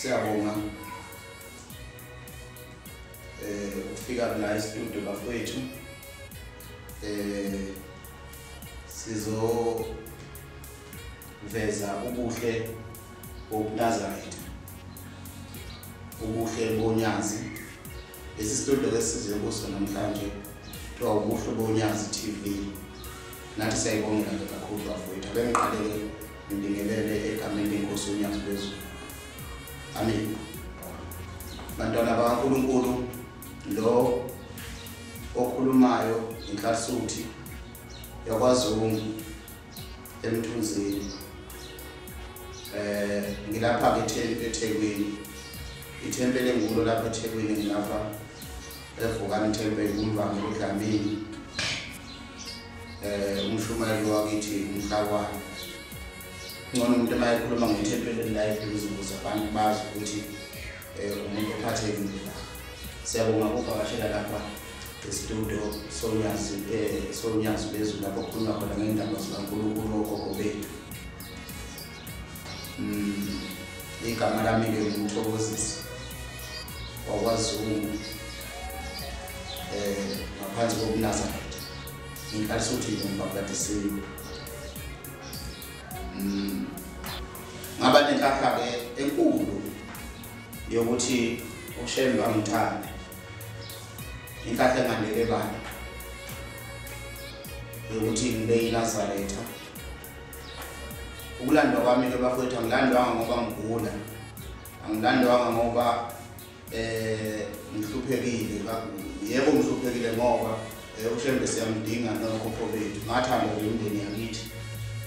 Siyabonga ukufika la e-studio bafowethu. Sizoveza ubuhle bobuNazaretha, ubuhle bonyazi. Lesi studio ke size kuso namhlanje kuthiwa Ubuhle Bonyazi TV. Nathi siyayibongela ke kakhulu bafowethu. Ake ngiqale-ke ngibingelele egameni lenkosi uNyazi lwezulu. Amen. Bantwana bakaNkulunkulu, lo okhulumayo inhlisuthi yakwaZungu eMthunzini. Ngilapha ke eThekwini, ithempeli engulo lapha eThekwini, ngilapha eVukani Temple kumvangeli uDlamini, umshumayeli wakithi umhlakwane. Ngcono umuntu uma ekhuluma ngethempeli la eduze ukuze abantu bazi ukuthi umuntu ophathekile la. Siyabonga ukuvakashela lapha e-studio sonyazi sonyazi lwezulu, lapho kukhulunywa khona ngey'ndaba zikaNkulunkulu okhokho bethu. Igama lami-ke nguMthokozisi wakwaZungu, ngaphansi kobuNazaretha. Nginhlisuthi nje ngibhabhadisiwe. Ngaba nenhlahla-ke enkulu yokuthi uShembe angithande, inhlahla engandele bani yokuthi ngibe yiNazaretha. Ukulandwa kwami-ke bafowethu, angilandwanga ngoba ngigula, angilandwanga ngoba ngihluphekile. Yebo, ngihluphekile ngoba uShembe siyamdinga nokhokho bethu. Ngathanda imindeni yakithi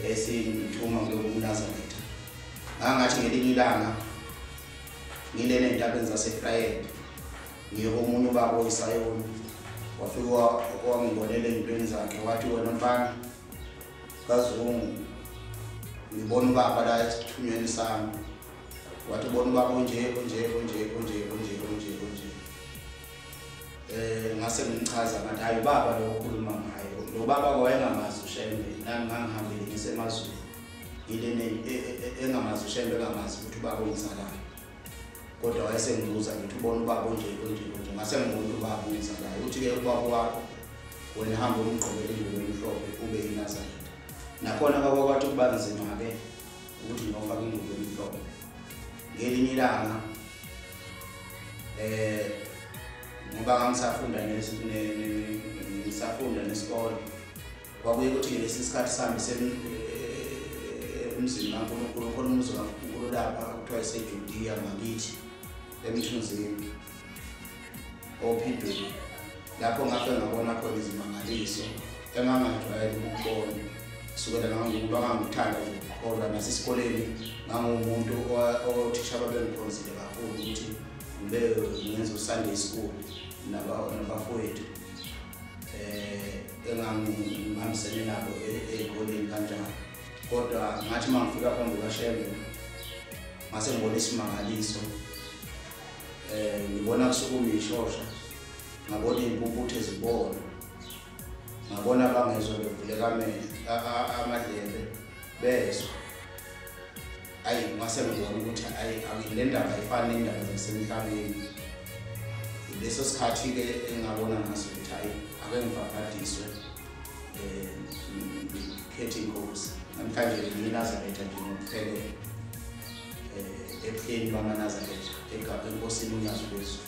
esingithuma kulobu buNazaretha. Ngangathi ngelinye ilanga ngilele ey'ntabeni zaseFrayed, ngiye komunye ubaba oyisayoni, wafika wangibonela ey'ntweni zakhe, wathi wena mfana kaZungu, ngibona ubaba la esithunyweni sami. Wathi ubona ubaba onje onje onje onje onje onje onje. Ngase ngimchaza ngathi hayi, ubaba lo okhuluma ngayo lo baba wayengamazi uShembe, nami ngangihambile ngisemazweni ngilene engamazi uShembe, engamazi ukuthi ubaba ongizalayo, kodwa wayesengibuza ngithi ubona ubaba onje onje onje. Ngase ngibona ubaba ongizalayo. Uthi-ke ubaba wakho wena hamba umgqokele ingubo emhlophe ube yiNazaretha. Nakhona kwaba kwathi kuba nzima-ke ukuthi ngiyofaka ingubo emhlophe. Ngelinye ilanga ngoba ngangisafunda ngisafunda nesikole, kwakuye ukuthi ngelesi sikhathi sihambe emzini kaNkulunkulu. Khona umuzi kaNkulunkulu lapha kuthiwa iseJudiya ngakithi eMthunzini ophindweni, lapho ngafike ngabona khona izimangaliso engangajwayele ukubona kusukela ngangukuba ngangithanda nje ukukholwa. Nasesikoleni ngangumuntu othisha babengikhonzile kakhulu ukuthi ngibe ngenza u-Sunday school nabafowethu engangihambisene nabo ey'koleni kanjalo. Kodwa ngathi uma ngifika phambi kukaShembe ngase ngibona isimangaliso, ngibona kusukuma ishosha, ngabona iy'mpumputhe zibona, ngabona abangezwa bevuleka amadlebe bezwa. Ayi, ngase ngibona ukuthi ayi, le ndaba ayifani nendaba zasemhlabeni. Leso sikhathi-ke engabona ngaso ukuthi hayi, ake ngibhabhadiswe, ngikhethe inkosi. Namhlanje ngiyiNazaretha nje ngokuphelele, ebuhleni bamaNazaretha enkosini uNyazi lwezulu.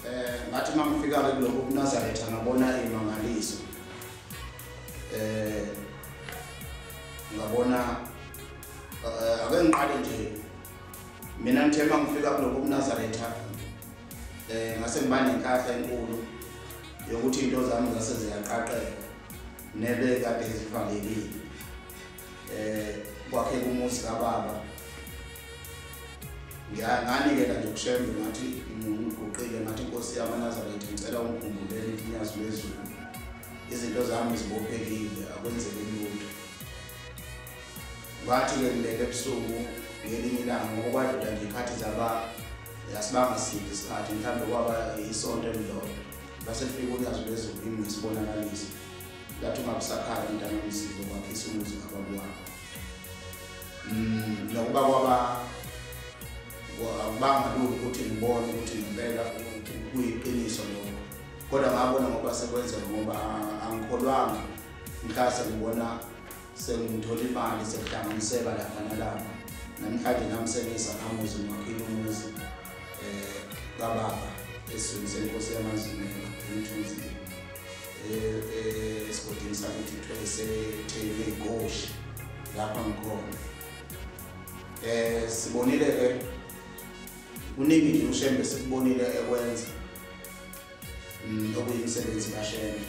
Ngathi uma ngifika-ke kulokhu kuNazaretha ngabona iy'mangaliso, ngabona ake ngiqale nje mina ngithe uma ngifika kulokhu kuNazaretha ngase ngiba nenhlahla enkulu yokuthi into zami zase ziyaqaqeka nebe kade zivalekile. Kwakheka umuzi kababa, nganikela nje kuShembe, ngathi ngiguqile, ngathi inkosi yamaNazaretha, ngicela ungikhumbulele iNyazi lwezulu, izinto zami zibophekile, akwenzeki lutho. Ngathi-ke ngilele ebusuku ngelinye ilanga, ngoba kwadlula nje ikhathi zaba asibanga side isikhathi, mhlawumbe kwaba isonto elilodwa, base lifika uNyazi lwezulu kimi ngesibonakaliso, lathi ungabusakhala mntana wami, sizokwakhisa umuzi kababa wakho. Nokuba kwaba Akubanga lula ukuthi ngibone ukuthi ngempela kuyiqiniso lokho, kodwa ngabona ngoba sekwenzeka, ngoba angikholwanga mhla sengibona sengithola imali sekuhlanganiseka lapha nalapha. Namhlanje nami sengiyisakhamuzi, ngiwakhile umuzi kababa esizweni senkosi yamaZimela eMthunzini, esigodini sakithi kuthiwa iseThekwini lapha ngikhona. Sibonile-ke kuningi nje uShembe sikubonile ekwenza okuyimisebenzi kaShembe,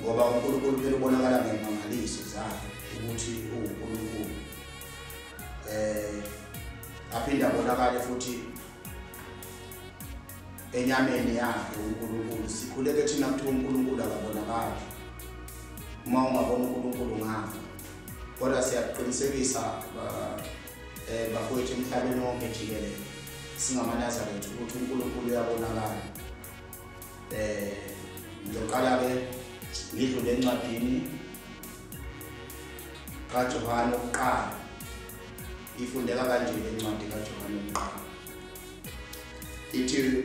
ngoba uNkulunkulu phela ubonakala ngemangaliso zakhe ukuthi uwuNkulunkulu. Aphinde abonakale futhi enyameni yakhe uNkulunkulu. Sikhuleke thina kuthiwa uNkulunkulu akabonakali, uma ungabona uNkulunkulu ungafa. Kodwa siyakuqinisekisa bafowethu emhlabeni wonke jikelele singamaNazaretha ukuthi uNkulunkulu uyabonakala. Ngizoqala-ke ngidlule encwadini kaJohane wokuqala. Ifundeka kanje le ncwadi kaJohane wokuqala, ithi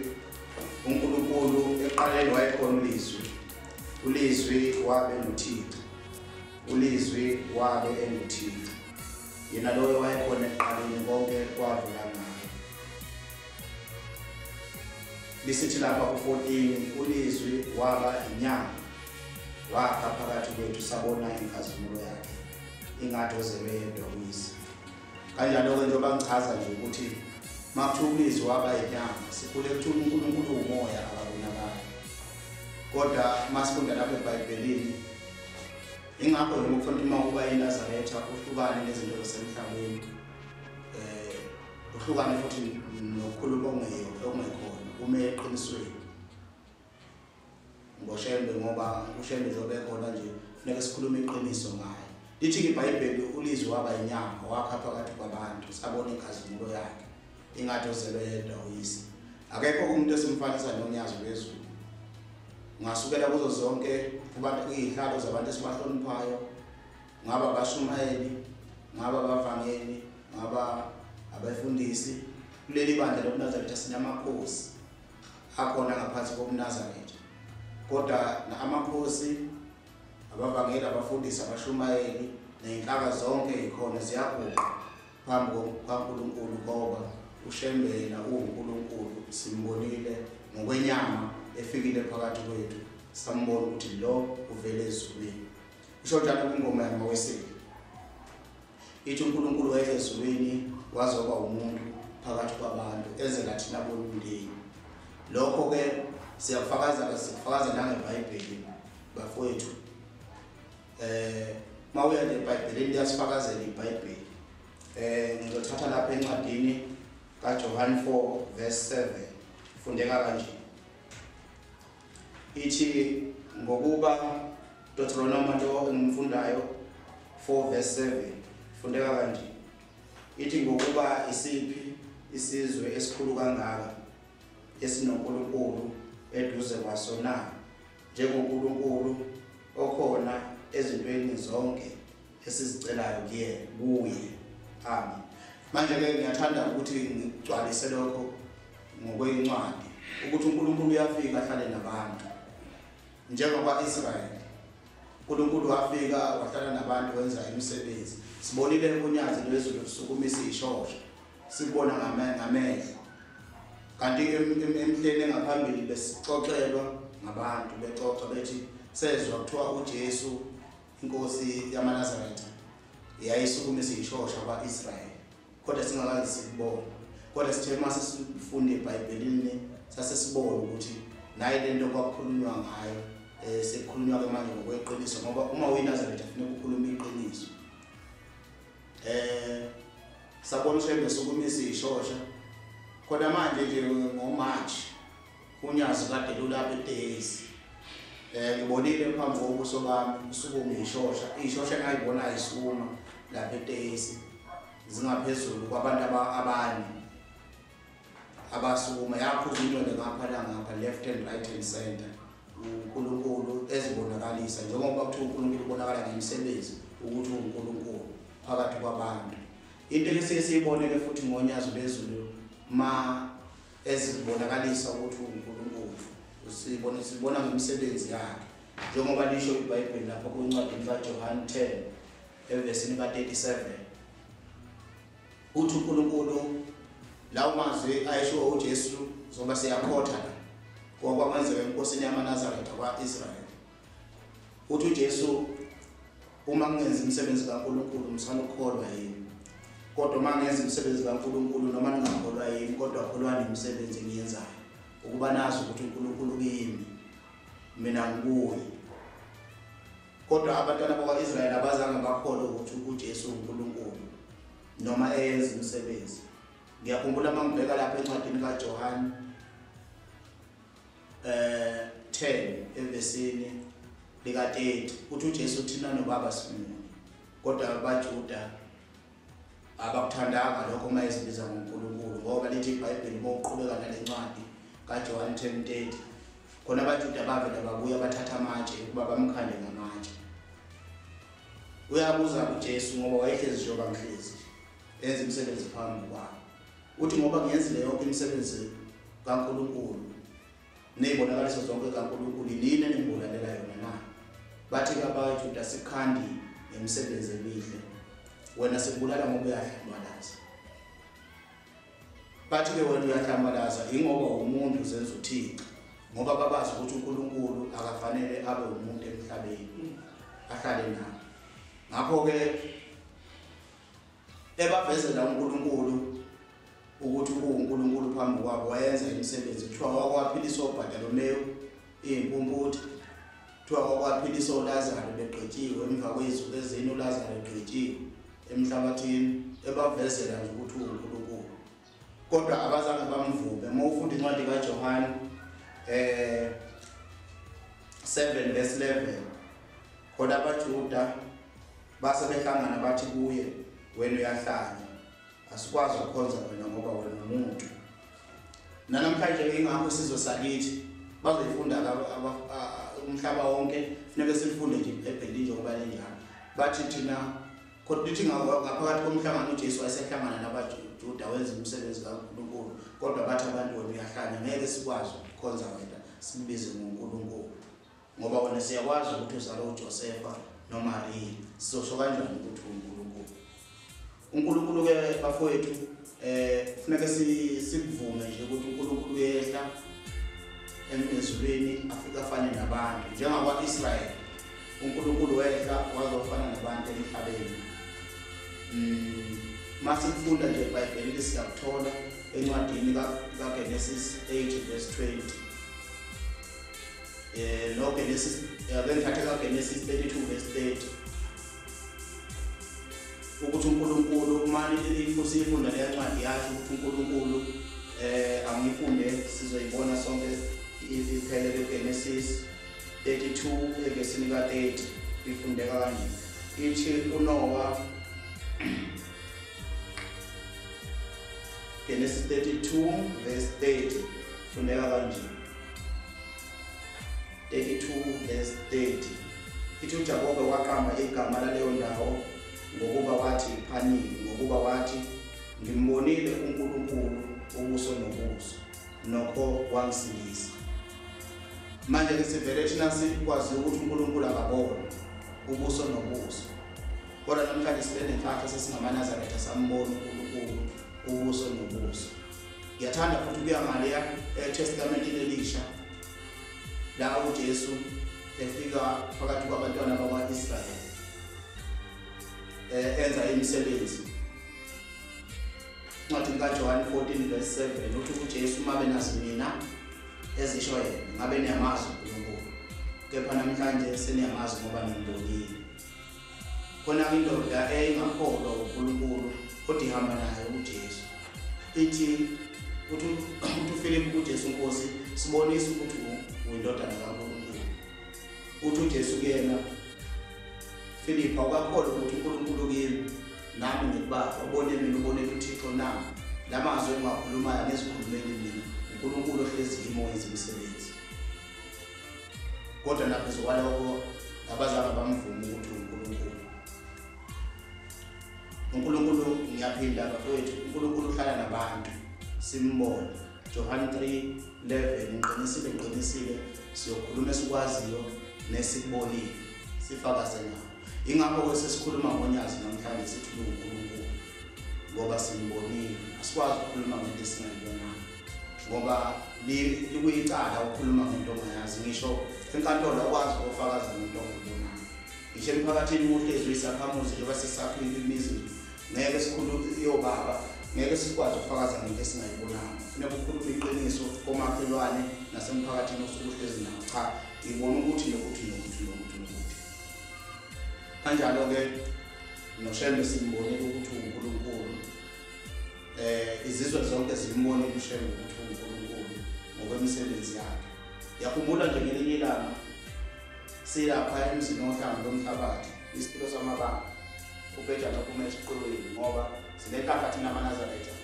uNkulunkulu ekuqaleni wayekhona uLizwi, uLizwi wabe noThixo, uLizwi wabe enguThixo. Yena loyo wayekhona ekuqaleni, konke kwavela ngaye. Lisithi lapha ku-14, uLizwi waba inyama, wakha phakathi kwethu, sabona inkazimulo yakhe, ingathi ozelwe yedwa uyise. Kanjalo-ke njengoba ngichaza nje ukuthi uma kuthiwa uLizwi waba inyama, sikhule kuthiwa uNkulunkulu uwumoya, akabonakali. Kodwa uma sifunda lapha eBhayibhelini, ingakho nje kufanele uma uba iNazaretha uhlukane nezinto zasemhlabeni, uhlukane futhi nokukhuluma okungekhona, ume eqinisweni ngoShembe, ngoba uShembe njengoba ekhona nje kufuneka sikhulume iqiniso ngaye. Lithi-ke iBhayibheli uLizwi waba inyama, wakha phakathi kwabantu, sabona inkazimulo yakhe, ingathi ozelwe yedwa uyise. Akekho umuntu esimfanisa nonyazi lwezulu. Ungasukela kuzo zonke kubantu, iy'hlalo zabantu esibahloniphayo, ngaba abashumayeli, ngaba abavangeli, ngaba abefundisi. Kuleli bandla lobuNazaretha sinamakhosi akhona ngaphansi kobuNazaretha, kodwa amakhosi, abavangeli, abafundisi, abashumayeli ney'nhlaka zonke yikhona ziyaguqa phambi kukaNkulunkulu, ngoba uShembe yena uwuNkulunkulu. Simbonile ngokwenyama efikile phakathi kwethu, sambona ukuthi lo uvele ezulwini. Isho njalo kwingoma yamaWeseli, ithi uNkulunkulu wehla ezulwini wazoba umuntu phakathi kwabantu, ezela thina bomndeni. Lokho-ke siyakufakaza, sikufakaza nangeBhayibheli bafowethu. Uma uya nje eBhayibhelini liyasifakazela iBhayibheli. Ngizothatha lapha encwadini kaJohane 4 verse 7, fundeka kanje, ithi ngokuba Deuteronomy lo engimfundayo 4 verse 7 fundeka kanje, ithi ngokuba isiphi isizwe esikhulu kangaka esinoNkulunkulu eduze kwaso na, njengoNkulunkulu okhona ezintweni zonke esizicelayo kuye kuye. Amen. Manje-ke ngiyathanda ukuthi ngigcwalise lokho ngokwencwadi, ukuthi uNkulunkulu uyafika ahlale nabantu njengoba-Israyeli. uNkulunkulu wafika wahlala nabantu, wenza imisebenzi. Sibonile unyazi lwezulu lusukumisa ishosha, sikubona ngamehlo. Kanti emhleni engaphambili besixoxelwa ngabantu, bexoxa bethi sezwa kuthiwa uJesu inkosi yamaNazaretha yayisukumisa ishosha kwa-Israyeli, kodwa singakaze sikubone. Kodwa sithe uma sesifunda eBhayibhelini sase sibona ukuthi naye lento kwakukhulunywa ngayo sekukhulunywa-ke manje ngokweqiniso, ngoba uma uyiNazaretha kufuneka ukhulume iqiniso. Sabona uShembe sukumisa ishosha. Khona manje nje ngoMarch unyazi kade lulapha eTekisi. Ngibonile phambi kobuso bami usukuma ishosha, ishosha engayibona isukuma lapha eTekisi zingaphezulu kwabantu abane abasukuma, yakhuza inwele ngapha la ngapha, left and right and center. uNkulunkulu ezibonakalisa, njengoba kuthiwa uNkulunkulu ubonakala ngemisebenzi ukuthi uNkulunkulu phakathi kwabantu. Into esiye siyibonele futhi ngonyazi lwezulu ma ezibonakalisa ukuthi uNkulunkulu usibona, sibona ngemisebenzi yakhe, njengoba lisho iBhayibheli lapho kwincwadi kaJohn 10 evesini ka-37 uthi uNkulunkulu lawo mazwi ayesho uJesu zoba siyakhotha la kwakwenzeka enkosini yamaNazaretha kwa-Israyeli. Uthi uJesu uma ngingenza imisebenzi kaNkulunkulu msanukholwa yini, kodwa uma ngenza imisebenzi kaNkulunkulu noma ningakholwa yini, kodwa kholwani imisebenzi engiyenzayo ukuba nazi ukuthi uNkulunkulu kimi, mina ngikuye. Kodwa abantwana bakwa-Israyeli abazange bakholwe ukuthi uJesu uNkulunkulu noma eyenza imisebenzi. Ngiyakhumbula uma ngibheka lapha encwadini kaJohn 10 evesini lika-30 uthi uJesu thina noBaba simunye, kodwa abaJuda abakuthandanga lokho uma ezibiza ngoNkulunkulu, ngoba lithi iBhayibheli uma uqhubeka nale ncwadi kaJohn 10:30 khona abaJuda bavela babuya bathatha amatshe ukuba bamkhande ngamatshe. Uyabuza uJesu ngoba wayehlezi njengoba ngihlezi enza imisebenzi phambi kwami, uthi ngoba ngiyenzile yonke imisebenzi kaNkulunkulu neyibonakaliso zonke kaNkulunkulu, yini eningibulalela yona na? Bathi abaJuda sikhandi ngemisebenzi emihle, wena sikubulala ngoba uyahlambalaza. Bathi ke wena uyahlambalaza ingoba umuntu uzenza uThixo, ngoba babazi ukuthi uNkulunkulu akafanele abe umuntu emhlabeni ahlale naye. Ngakho-ke ebavezela uNkulunkulu ukuthi uNkulunkulu phambi kwabo wayenza imisebenzi. Kuthiwa wakwaphilisa oBartolomeyu iy'mpumputhe, kuthiwa wakwaphilisa oLazaro begqitshiwe emva kwey'nsuku ezine uLazaro egqitshiwe emhlabathini, ebavezela nje ukuthi uNkulunkulu, kodwa abazange bamvume. Uma ufunda incwadi kaJohn 7 verse 11 khona abaJuda base behlangana bathi kuye, wena uyahlanya, asikwazi ukukhonza wena ngoba wena umuntu. Nanamhlanje ingakho isizwe sakithi bazoyifunda umhlaba wonke, funeke sifunde nje iBhayibheli njengoba linjalo. Bathi thina kodwa lithi ngaphakathi komhlangano uJesu wayesehlangana nabaJuda wenza umsebenzi kaNkulunkulu, kodwa bathi abantu wena uyahlanya, ngeke sikwazi ukukhonza wena simbize ngoNkulunkulu, ngoba wena siyakwazi ukuthi uzalwe uJosefa noMaria, sizosho kanjani ukuthi uNkulunkulu? uNkulunkulu ke bafowethu kufuneka sikuvume nje ukuthi uNkulunkulu uyehla emezulwini afike afane nabantu njengakwa-Israyeli. uNkulunkulu wehla wazofana nabantu emhlabeni. Masifunda nje iBhayibheli siyakuthola encwadini kaGenesis 8 verse 20. No Genesis ngithathe kaGenesis 32 verse 30 ukuthi uNkulunkulu manje ifunda le ncwadi yakhe ukuthi uNkulunkulu angifunde sizoyibona sonke iphelele Genesis 32 evesini ka-30 ifundeka kanje. Ithi uNoah, Genesis 32 verse 30 fundeka kanje. 32 verse 30 ithi uJakobe waqamba igama laleyo ndawo ngokuba wathi phanini, ngokuba wathi ngimbonile uNkulunkulu ubuso nobuso, nokho wangisindisa. Manje ke sivele thina sikwazi ukuthi uNkulunkulu akabona ubuso nobuso, kodwa namhlanje sibe nenhlanhla sesingamaNazaretha sambona uNkulunkulu ubuso nobuso. Ngiyathanda futhi ukuya ngaleya eTestamentini elisha la uJesu efika phakathi kwabantwana bakwa-Israyeli enza imisebenzi. Incwadi kaJohn 14 verse 7 uthi uJesu uma benazi mina ezisho yena ngabe niyamazi uNkulunkulu, kepha namhlanje seniyamazi ngoba nimbonile. Khona indoda eyayingakholwa uNkulunkulu kodwa ihamba naye uJesu, ithi uthi uFilip kuJesu, Nkosi sibonise ukuthi uyindodana kaNkulunkulu. Uthi uJesu kuyena, Philip, awukakholwa ukuthi uNkulunkulu kimi nami ngikubaba, ubone mina ubone uThixo na? Lamazwi engiwakhulumayo ngezikhulumeli mina, uNkulunkulu ohlezi kimi owenza imisebenzi. Kodwa naphezu kwalokho abazange bamvuma ukuthi uNkulunkulu. uNkulunkulu ngiyaphila Ngiyaphinda bafowethu, uNkulunkulu uhlala nabantu simbone. John 3:11, ngiqinisile ngiqinisile siyokhuluma esikwaziyo nesikubonile sifakaze ngawo. Ingakho-ke sesikhuluma ngonyazi namhlanje sithi uNkulunkulu ngoba simbonile. Asikwazi ukukhuluma ngento esingayibonanga ngoba likuyicala ukukhuluma ngento ongayazi. Ngisho enkantolo awukwazi ukufakaza ngento ongayibonanga. Ngisho emphakathini uhlezi uyisakhamuzi njengoba sisakhile imizi, ngeke sikhulume yobaba, ngeke sikwazi ukufakaza ngento esingayibonanga. Kufuneka ukhulume iqiniso komakhelwane nasemphakathini osuke uhlezi nawo. Cha, ngibona ukuthi nokuthi nokuthi nokuthi nokuthi. Kanjalo-ke noShembe simbonile ukuthi uNkulunkulu. Izizwe zonke zimbonile uShembe ukuthi uNkulunkulu ngokwemisebenzi yakhe. Yakhumbula nje ngelinye ilanga silapha emzini wohlanga lomhlabathi, isilo samabanga, ubhejane ophuma esiqulwini, ngoba sinenhlanhla thina amaNazaretha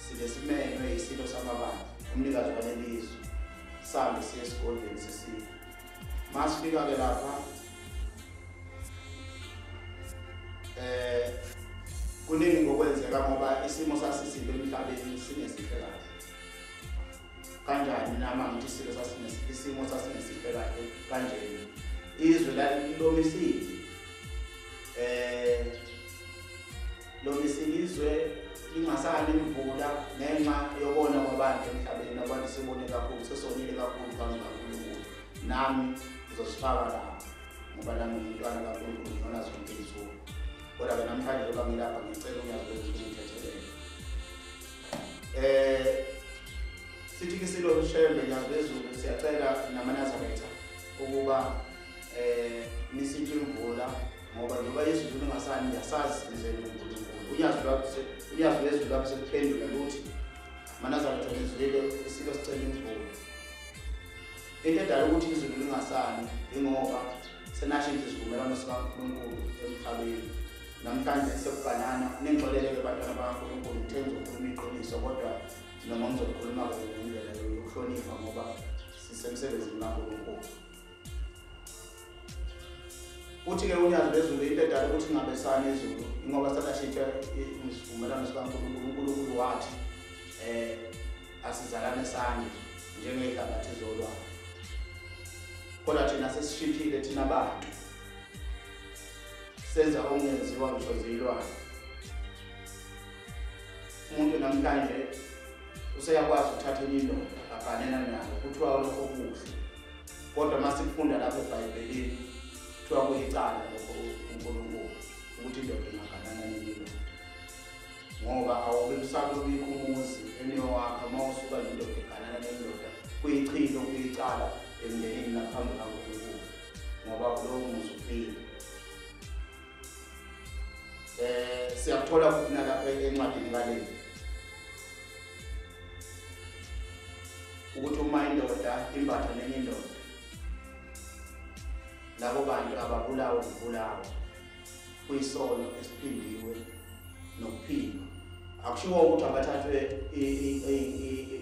sike simenywe isilo samabanga, umnikazi walelizwe, sambe siye esigodlweni sesilo. Masifika-ke lapha kuningi ngokwenzeka ngoba isimo sasisibi emhlabeni singesihle kahle. Kanjani nama ngithi isilo isimo sasingesihle kahle kanjena? Izwe lalomisile, lomisile izwe lingasani imvula ngenxa yokona kwabantu emhlabeni. Abantu sibone kakhulu, sesonile kakhulu phambi kaNkulunkulu. Nami ngizosifaka lapho ngoba nami ngumntwana kaNkulunkulu, ngiyona zonke izinsuku. Kodwa-ke namhlanje njengoba ngilapha ngicela unyazi lwezulu ungithethelele. Sithi ke silo Shembe nyazi lwezulu siyacela namaNazaretha ukuba nisiphe imvula ngoba njengoba izulu lingasani ngiyasazi sizele uNkulunkulu. Unyazi lwezulu lapho sekuphendula luthi maNazaretha nizwile isilo sicela imvula. Into edala ukuthi izulu lingasani ingoba senashintsha isivumelwano sikaNkulunkulu emhlabeni. Namhlanje sekuganana, ningixolele-ke bantwana bakaNkulunkulu, ngithe ngizokhuluma iqiniso kodwa noma ngizokhuluma-ke ngendlela yokuhlonipha ngoba sisemsebenzini kaNkulunkulu. Uthi-ke unyazi lwezulu into edala ukuthi ingabesani izulu ingoba selashintsha isivumelwano sikaNkulunkulu. uNkulunkulu wathi asizalane sande njengehlabathi zolwandle. Kodwa thina sesishintshile thina bantu, senza okungenziwa ngisho zilwane. Umuntu namhlanje useyakwazi ukuthatha enye indoda aganena nayo, kuthiwa lokho kuhle. Kodwa uma sikufunda lapha eBhayibhelini kuthiwa kuyicala lokho uNkulunkulu ukuthi indoda ingaganana nenye indoda, ngoba awube usabikho umuzi eniyowakha uma usuka nendoda eganana nendoda, kuyichilo, kuyicala emndenini naphambi kaNkulunkulu ngoba lowo muzi ufile. Siyakuthola futhi nalapha encwadini kaLevi ukuthi uma indoda imbatha nenye indoda, labo bantu ababulawa ukubulawa, kuyisono esiphindiwe nokuphindwa. Akushiwo ukuthi abathathwe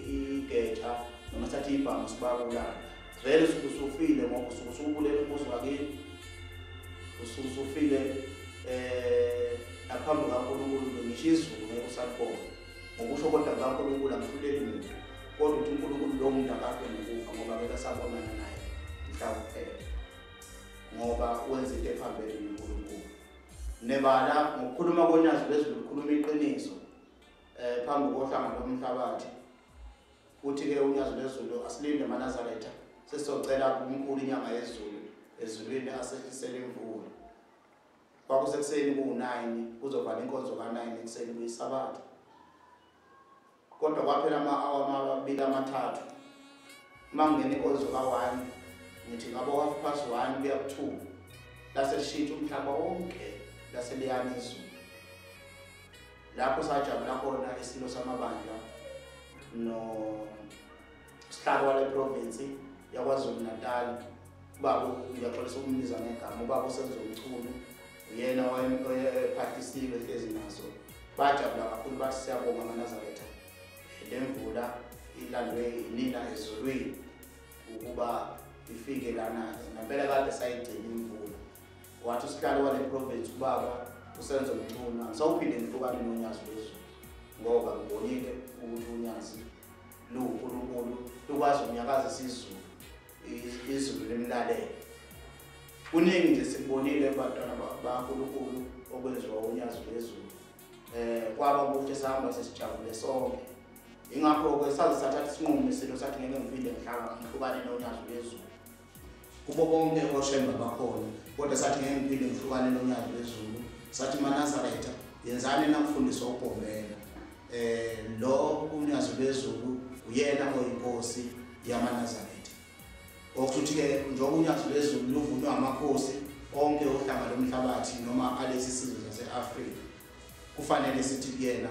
igeja noma sithathe ibhamu sibabulala. Vele usuke usufile ngoba usuke usubulele umuzi wakini, usuke usufile naphambi kaNkulunkulu. Ngisho izulu ngeke usalibona. Ngokusho kodwa kaNkulunkulu angihluleli muntu, kodwa uthi uNkulunkulu lo muntu akafe nokufa ngoba ngeke asabonana naye mhla kuphela, ngoba wenza into ephambene noNkulunkulu. Nebala ngokukhuluma konyazi lwezulu lukhuluma iqiniso phambi kohlanga lomhlabathi. Uthi-ke unyazi lwezulu asilinde maNazaretha, sesizocela kumkhulu inyanga yezulu ezulwini asehlisele imvula. Kwakusekuseni ku-9 kuzovala inkonzo ka-9 ekuseni kuyisabatha. Kodwa kwaphela ama-awa amabili amathathu, uma kungena inkonzo ka-1 ngithi ngabo 1:30 kuya ku-2, lase lishintsha umhlaba wonke, lase liyana izulu. Lapho sajabula khona isilo samabandla no sihlalo wale province yaKwaZulu Natal, ubaba ngiyaxolisa ukumbiza ngegama, ubaba uSenzo Mchunu, uyena owayephathisiwe hlezi naso. Bajabula kakhulu bathi siyabonga amaNazaretha, le mvula ilandwe inina ezulwini ukuba ifike lana. Ngempela kade sayigcina imvula. Wathi usihlalo wale province ubaba uSenzo Mchunu, ngisawuphinde ngihlukane noNyazi lwezulu ngoba ngibonile ukuthi uNyazi luwuNkulunkulu, lukwazi ukunyakazisa izulu, izulu limlalele. Kuningi nje sikubonile kubantwana baNkulunkulu okwenziwa uNyazi lwezulu. Kwaba kuhle, sahamba sesijabule sonke. Ingakho-ke saze sathatha isinqumo isilo sathi ngeke ngiphinde ngihlukane noNyazi lwezulu. Kubo bonke oShembe bakhona, kodwa sathi ngeke ngiphinde ngihlukane noNyazi lwezulu. Sathi maNazaretha, yenzani nakufundiswa uBhombela. Lo uNyazi lwezulu uyena oyinkosi yamaNazaretha. Okuthi-ke njengoba uNyazi lwezulu luvunywa amakhosi onke ohlanga lomhlabathi noma alesi sizwe sase-Afrika, kufanele sithi kuyena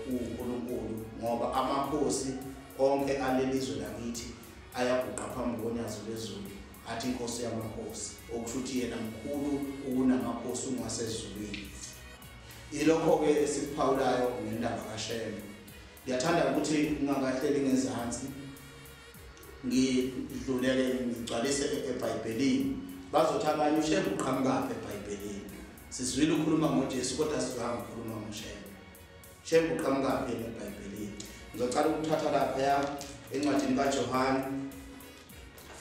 uNkulunkulu, ngoba amakhosi onke alelizwe lakithi ayaguqa phambi koNyazi lwezulu athi inkosi yamakhosi, okusho ukuthi yena mkhulu ukunamakhosi ungasezulwini. Ilokho-ke esikuphawulayo ngendaba kaShembe. Ngiyathanda ukuthi ngingakahleli ngezansi ngidlulele ngigcwalise eBhayibhelini. Bazothi abanye uShembe uqhamukaphi eBhayibhelini? Sizwile ukukhuluma ngoJesu kodwa sizwanga ukukhuluma ngoShembe. Shembe uqhamukaphi eBhayibhelini? Ngizocela ukuthatha lapha encwadini kaJohane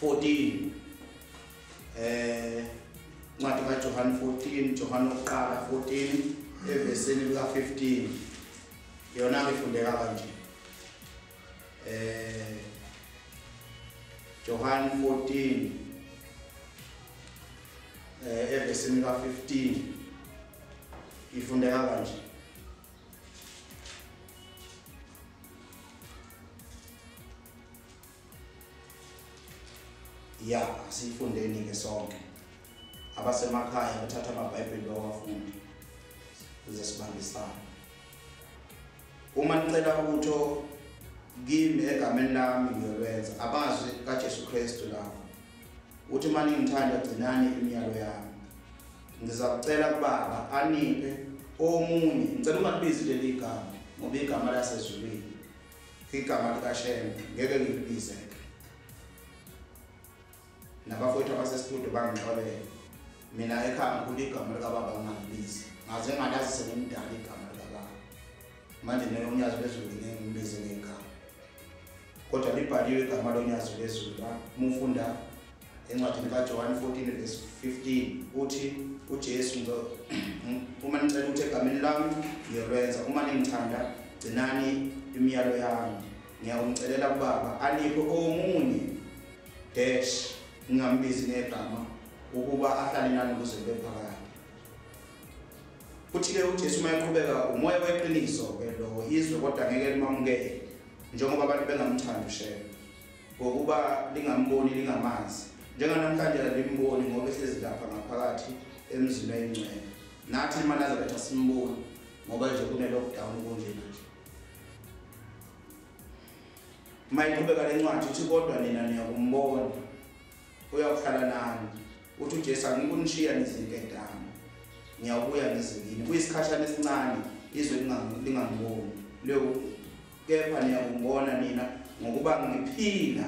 14. Incwadi kaJohane 14, Johane wokuqala 14 evesini lika 15. Yona ngifundeka kanje. Johane 14 evesini lika 15 ifundeka kanje. Ya, asifundeni ke sonke. Abasemakhaya bathatha amaBhayibheli bawafunde ukuze sibambisane. Uma nicela utho kimi egameni lami ngiyolwenza. Amazwi kaJesu Kristu lapho. Uthi uma ningithanda gcinani imiyalo yami. Ngizakucela kubaba aniphe omunye. Ngicela ungalibizi leli gama ngoba igama lasezulwini, igama likaShembe, ngeke ngilibize. Nabafowethu abasesitudio bangixolele. Mina ekhaya ngikhula igama likababa ngingalibizi. Ngaze ngalazi sengimdala igama likababa. Manje noNyazi lwezulu ngeke ngimbize ngegama. Kodwa libhaliwe igama loNyazi lwezulu la. Uma ufunda encwadini kaJohane 14 verse 15 uthi uJesu, uma nicela ukuthi egameni lami ngiyolwenza, uma ningithanda gcinani imiyalo yami. Ngiyakumcelela kubaba aniphe omunye dash ngingambizi ngegama ukuba ahlale nani kuze kube phakade. Kuthi-ke uJesu uma eqhubeka, umoya weqiniso-ke lo izwe kodwa ngeke limamukele njengoba abantu bengamthandi uShembe, ngokuba lingamboni lingamazi. Njenganamhlanje alimboni ngoba ehlezi lapha ngaphakathi emzini oyingcwele. Nathi maNazaretha simboni ngoba nje kune-lockdown kunjena nje. Uma iqhubeka le ncwadi ithi kodwa nina niyakumbona, uyakuhlala nani. Uthi uJesu, angikunishiya nizinkedama, ngiyabuya ngizikini. Kuyisikhashana esincane izwe lingangiboni, kepha niyakumbona nina, ngokuba ngiphila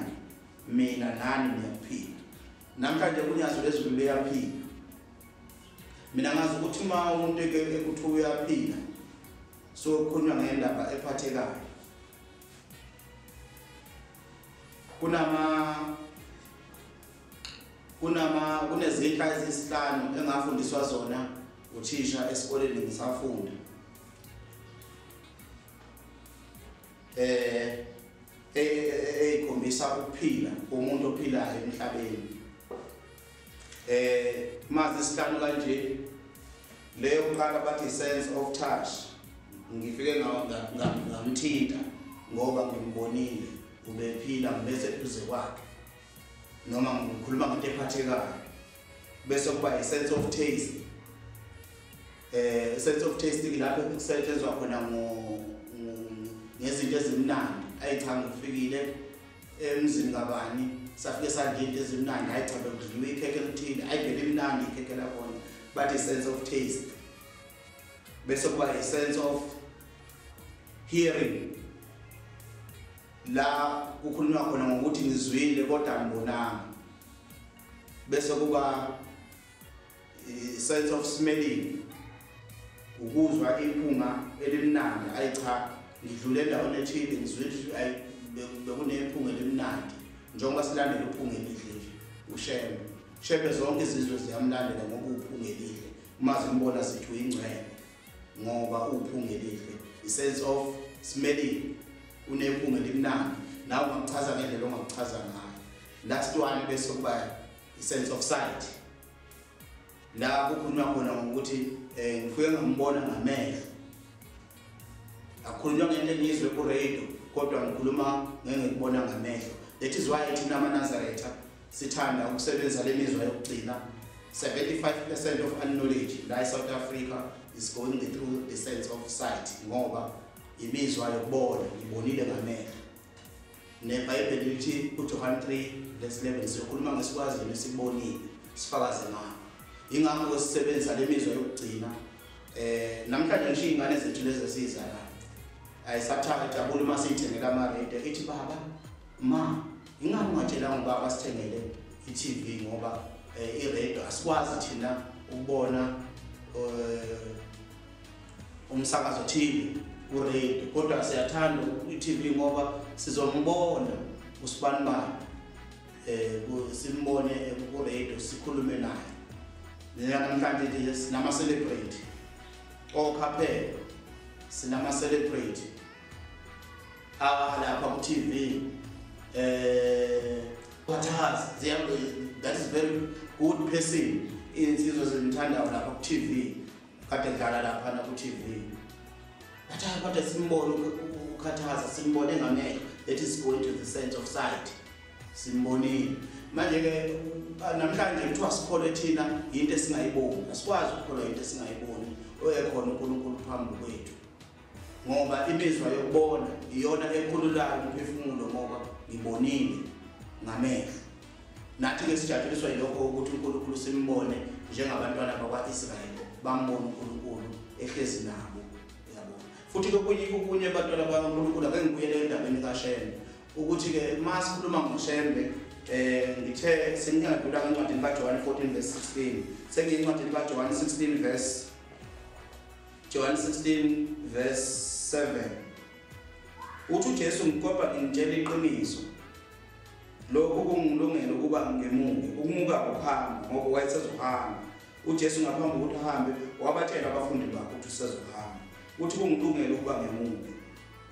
mina nani niyakuphila. Namhlanje uNyazi lwezulu liyaphila. Mina ngazi ukuthi uma umuntu ekuthiwa uyaphila, so kukhulunywa ngendaba ephathekayo. Kunezinhla ezisihlanu engafundiswa zona uthisha esikoleni ngisafunda. Eyikhombisa ukuphila umuntu ophilayo emhlabeni. Mazi isihlanu kanje, leyo kuqala bathi sense of touch. Ngifike ngamthinta ngoba ngimbonile ubephila, ngibese eduze kwakhe, noma ngikhuluma ngento ephathekayo. Bese kuba i-sense of taste. Sense of taste lapho kusetshenziswa khona ngezinto ezimnandi. Ayi cha, ngifikile emzini kabani, safike sadla into ezimnandi, hayi cha bekudliwa ikhekhe elithile, hayi belimnandi ikhekhe lakhona, bathi sense of taste. Bese kuba i-sense of hearing, la kukhulunywa khona ngokuthi ngizwile kodwa angibonanga. Bese kuba sense of smelling, Ukuzwa iphunga elimnandi, ayi cha, ngidlule endaweni ethile ngizwe ukuthi bekunephunga elimnandi. Njengoba silandela uphunga elihle nje uShembe. Shembe zonke izizwe ziyamlandela ngoba uphunga elihle. Uma zimbona sithi uyingcwele ngoba uphunga elihle. I-sense of smelling, unephunga elimnandi. Nawe ungakuchaza ngendlela ongakuchaza ngayo. Last one bese kuba i-sense of sight. La kukhulunywa khona ngokuthi ngifike ngambona ngamehlo. Akukhulunywa ngento engiyizwe ku-radio, kodwa ngikhuluma ngengikubona ngamehlo. That is why thina amaNazaretha sithanda ukusebenzisa le mizwa yokugcina. 75% of unknowledge la eSouth Africa is going through the sense of sight, ngoba imizwa yokubona, ngibonile ngamehlo. NeBhayibheli lithi kuJohn 3 verse 11 siyokhuluma ngesikwazi nesikubonile sifakaze ngakho. Ingakho sisebenzisa le mizwa yokugcina. Namhlanje ngisho iy'ngane zethu lezi esiyizalayo ayisathatha ijabule uma siyithengela ama-radio, ithi baba ma ingani ungatshelanga ubaba sithengele i-TV, ngoba i-radio asikwazi thina ukubona umsakazo TV ku-radio, kodwa siyathanda i-TV ngoba sizombona usibanibani, simbone ku-radio sikhulume naye. Namhlanje sinama-celebrate okhaphela, sinama-celebrate lapha ku-TV, that is very good person, insizwa zimthandayo lapha ku-TV, kade dlala lapha ku-TV. Bathi kodwa simbone ukhathaza, simbone ngamehlo. That is going to the sense of sight, simbonile. Manje-ke namhlanje kuthiwa sikholwe thina into esingayiboni. Asikwazi ukukholwa into esingayiboni oyekhona uNkulunkulu phambi kwethu, ngoba imizwa yokubona iyona ekhululayo umphefumulo, ngoba ngibonile ngamehlo. Nathi-ke sijabuliswa yilokho ukuthi uNkulunkulu simbone njengabantwana bakwa-Israyeli bambona uNkulunkulu ehlezi nabo, uyabona. Futhi-ke okunye abantwana bakaNkulunkulu, ake ngibuyele endabeni kaShembe, ukuthi-ke uma sikhuluma ngoShembe, ngithe sengingadlula encwadini kaJohn 14 verse 16, sengiyincwadini kaJohn 16 verse John 16 verse 7. Uthi uJesu, ngikodwa nginitshela iqiniso, lokhu kungilungela ukuba ngemuke. Ukumuka ukuhamba, ngoba wayesezohamba. uJesu ngaphambi kokuthi ahambe wabatshela abafundi bakhe ukuthi usezohamba. Uthi kungilungela ukuba ngemuke,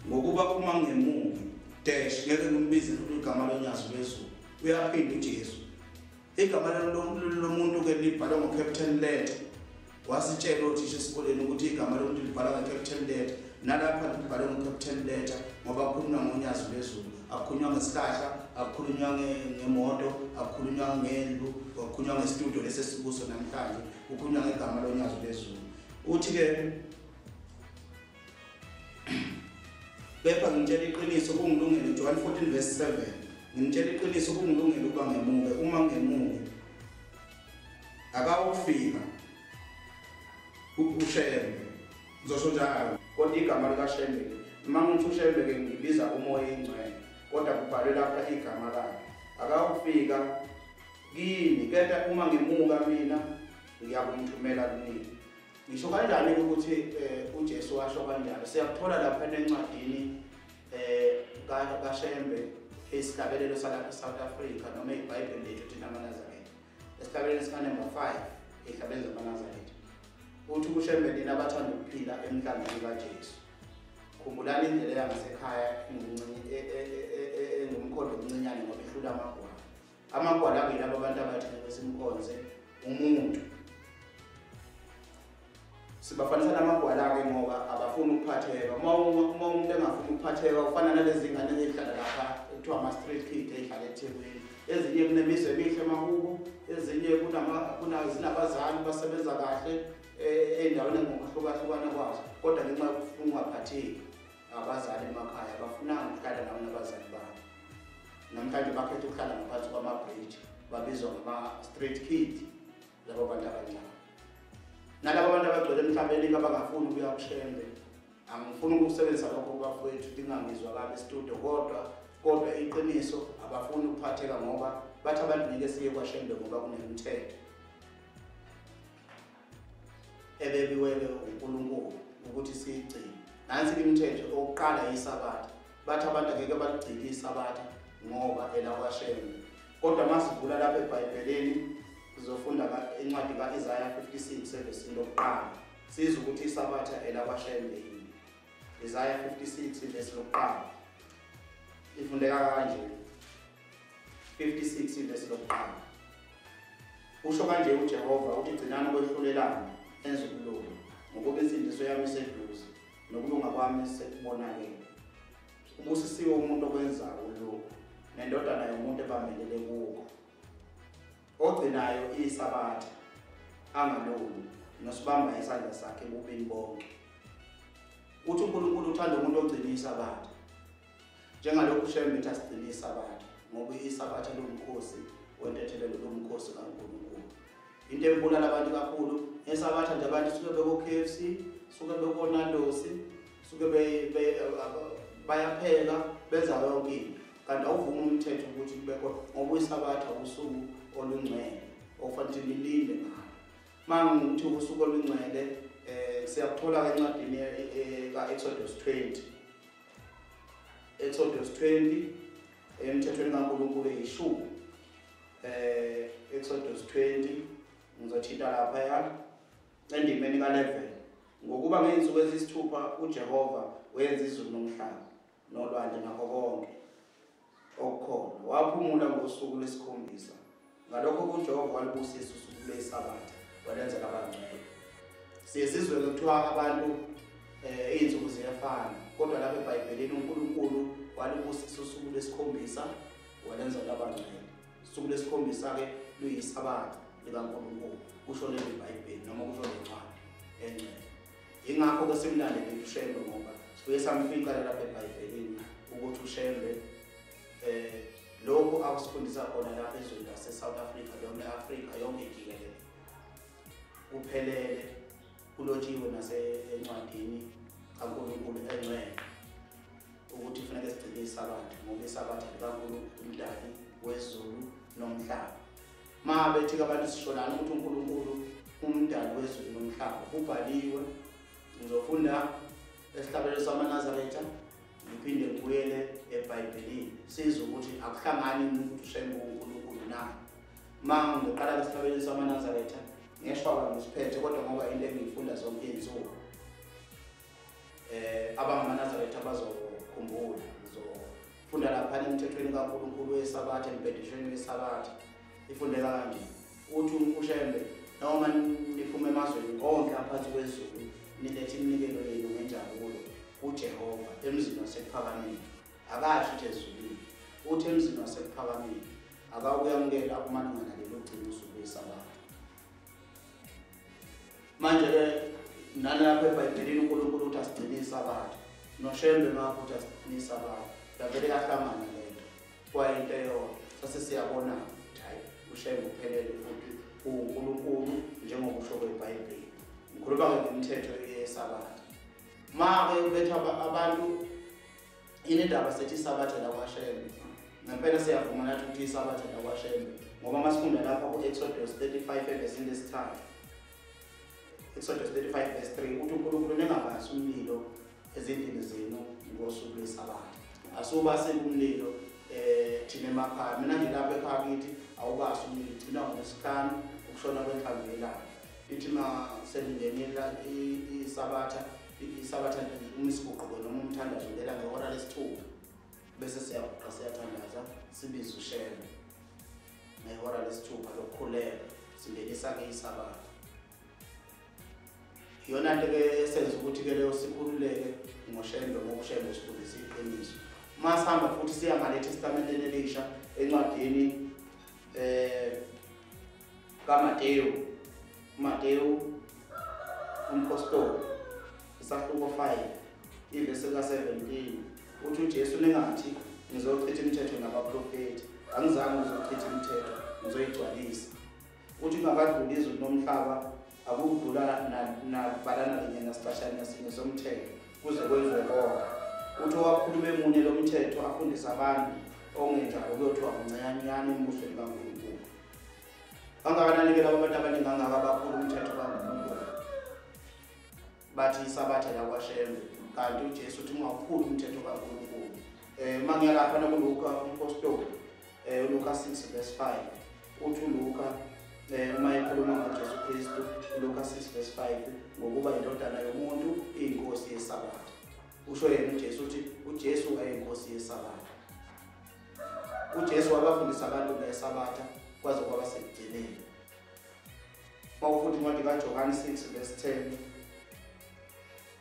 ngokuba uma ngemuke dash ngeke ngimbize igama lonyazi lwezulu. Uyaphinda uJesu igama lomuntu ke libhalwe ngo-capital letter. Wasitshela othisha esikoleni ukuthi igama lomuntu libhalwa nge-capital letter, nalapha libhalwe ngo-capital letter ngoba kukhulunywa ngonyazi lwezulu. Akukhulunywa ngesihlahla, akukhulunywa ngemoto, akukhulunywa ngendlu, akukhulunywa ngestudio lesi esikuso namhlanje, kukhulunywa ngegama lonyazi lwezulu. Uthi-ke kepha ngitshela iqiniso kungilungele, John 14 verse 7, ngimtshela iqiniso kungilungele ukuba ngemuke. Uma ngemuke akawufika uShembe, ngizosho njalo, kodwa igama likaShembe, uma ngithi uShembe ke ngibiza uMoya oyiNgcwele, kodwa kubhalwe lapha igama lakhe. Akawufika kini, kepha uma ngimuka mina ngiyakumthumela kunini. Ngisho kanjani ukuthi uJesu washo kanjalo? Siyakuthola lapha encwadini kaShembe, isihlabelelo salapha eSouth Africa, noma iBhayibheli lethu thina amaNazaretha, esihlabelelo sika number 5 ezihlabelelo zamaNazaretha. Uthi kuShembe, nina abathanda ukuphila emhlambini kaJesu, khumbulani indlela yangasekhaya engumkhondo omncinyane, ngoba ihlula amagwala. Amagwala akuyilabo abantu abathi ngeke simkhonze umuntu. Sibafanisa namagwala-ke ngoba abafuni ukuphatheka. Uma umuntu engafuni ukuphatheka ufana nalezi ngane ezihlala lapha ekuthiwa ama-street kid ey'hlala eThekwini. Ezinye kunemizi emihle emakubo, ezinye zinabazali basebenza kahle ey'ndaweni ngokuhlukahlukana kwazo, kodwa ngenxa yokufuna ukungaphatheki abazali emakhaya abafunanga ukuhlala nabo nabazali babo. Namhlanje bakhetha ukuhlala ngaphansi kwama-bridge, babizwa ngama-street kid labo bantu abanjalo. Nalabo bantu abagcwele emhlabeni abangafuni ukuya kuShembe, angifuni ukusebenzisa lokho kubafowethu lingangizwa kabi studio, kodwa iqiniso abafuni ukuphatheka ngoba bathi abantu ngeke siye kwaShembe ngoba kunemithetho. ebebiwele uNkulunkulu ukuthi siyigcine. Nansi imithetho okokuqala yiSabatha. Bathi abantu angeke baligcine iSabatha ngoba elakwaShembe. Kodwa masivula lapha eBhayibhelini sizofunda incwadi ka-Isaya 56 evesini lokuqala, sizwe ukuthi iSabatha elakwaShembe yini. Isaya 56 ivesi lokuqala ifundeka kanje. 56 ivesi lokuqala usho kanje uJehova uthi, gcinani ukwehlulelana enze ukulunga, ngokuba insindiso yami iseduze nokulunga kwami sekubonakele. Ubusisiwe umuntu okwenzayo lokhu, nendodana yomuntu ebambelele kukho, ogcinayo iSabatha angaloni, nosibamba isandla sakhe ebubini bonke. Uthi uNkulunkulu uthanda umuntu ogcina iSabatha, njengalokhu uShembe ethi asigcine iSabatha, ngoba iSabatha lomkhosi wentethelelo, lomkhosi kaNkulunkulu. Into ebulala abantu kakhulu ngeSabatha nje, abantu suke beko KFC, suke beko Nando's, suke bayapheka, benza yonke into. Kanti awuvumi umthetho ukuthi kubekho, ngoba iSabatha usuku olungcwele okufanele nilinde ngalo. Mangithi usuku olungcwele siyakuthola encwadini ka-Exodus 20. Exodus 20 emthethweni kaNkulunkulu eyishumi. Exodus 20 ngizothinta lapha endimeni ka-11. Ngokuba ngey'nsuku eziyisithupha uJehova wenza izulu nomhlaba nolwandle nakho konke okukhona, waphumula ngosuku lwesikhombisa. Ngalokho uJehova walubusisa usuku lweSabatha walenza labangcwele. Siye sizwe kuthiwa abantu iy'nsuku ziyafana, kodwa lapha eBhayibhelini uNkulunkulu walubusisa usuku lwesikhombisa walenza labangcwele. Usuku lwesikhombisa-ke luyiSabatha likaNkulunkulu, kusho leli Bhayibheli noma kusho le ncwadi engcwele. Yingakho-ke simlandele uShembe, ngoba sibuye samfica lapha eBhayibhelini ukuthi uShembe lokhu akusifundisa khona lapha ezweni lase-South Africa noma e-Afrika yonke jikelele kuphelele, kulotshiwe nasencwadini kaNkulunkulu engcwele ukuthi kufanele sigcine iSabatha, ngoba iSabatha likaNkulunkulu umdali wezulu nomhlaba. Ma bethi abantu sisholana ukuthi uNkulunkulu umdali wezulu nomhlaba, kubhaliwe. Ngizofunda esihlabelelo samaNazaretha ngiphinde ngibuyele eBhayibhelini, sizwe ukuthi akuhlangani ukuthi uShembe uNkulunkulu na. Ma ngiqala esihlabelelo samaNazaretha ngeshwa ngisiphethe, kodwa ngoba into engiyifunda zonke izinsuku abangamaNazaretha bazokhumbula. Ngizofunda lapha emthethweni kaNkulunkulu weSabatha, embhedeshweni weSabatha. Ifundeka kanje, uthi uShembe, noma niphume emazweni onke aphansi kwezulu, nilethe iminikelo yenu ngenjabulo kuJehova emzini waseKuphakameni. Akasho ukuthi ezulwini, uthi emzini waseKuphakameni. Akawuyamukela kumalungana lelo gcina usuku lweSabatha. Manje-ke nalapha eBhayibhelini uNkulunkulu uthi asigcine iSabatha, noShembe ngakho uthi asigcine iSabatha. Yavele yahlangana lento, kwayinto eyodwa. Sase siyabona ukuthi hayi, uShembe uphelele futhi uNkulunkulu njengokusho kweBhayibheli. Ngikhuluma ngemithetho yeSabatha. Ma-ke bethu abantu inendaba sethi iSabatha lakwaShembe, ngempela siyavuma nathi ukuthi iSabatha lakwaShembe, ngoba masifunda lapha ku-Exodus 35 evesini lesithathu, Exodus 35 verse 3, uthi uNkulunkulu ningabasi umlilo ezindlini zenu ngosuku lweSabatha. Asiwubaseli umlilo thina emakhaya. Mina nje lapha ekhaya kithi awubasi umlilo, ugcina ngolwesihlanu ukushona kwenhlamvu yelanga. Ithi ma selingenile iSabatha, iSabatha uma isiguquko noma umthandazo ungena ngehora lesithupha, bese siyaguqa siyathandaza sibize uShembe ngehora lesithupha lokukhuleka, singenisa-ke iSabatha. Iyona nto-ke esenza ukuthi-ke leyo sikhululeke ngoShembe, ngoba uShembe usifundisa iqiniso. Uma sihamba futhi siya ngale eTestamenteni elisha encwadini kaMateyu, uMateyu umpostoli isahluko 5 ivesi ka-17, uthi uJesu, ningathi ngizochitha imithetho nabaprofethi, angizange ngizochitha imithetho, ngizoyigcwalisa. Uthi kungakadluli izulu nomhlaba akudlula nabalana linye nasicashana nasinye somthetho kuze kwenziwe konke. Uthi owakhuluma emunye lo mthetho afundise abantu ongenjalo kuyothiwa mncanyane embusweni kaNkulunkulu. Kangakanani-ke labo bantu abaningi kangaka abakhulu umthetho kaNkulunkulu? Bathi isabatha lakwaShembe, kanti uJesu uthi ungaphuli umthetho kaNkulunkulu. Uma ngiya lapha nakuLuka umpostoli, uLuka 6 verse 5, uthi uLuka uma ekhuluma ngoJesu Kristu, uLuka 6 verse 5, ngokuba indodana yomuntu iyinkosi yesabatha. Usho yena uJesu uthi uJesu wayeyinkosi yesabatha. uJesu wabafundisa abantu ngesabatha kwaze kwaba sekugcineni. Mawufunda incwadi kaJohane 6 verse 10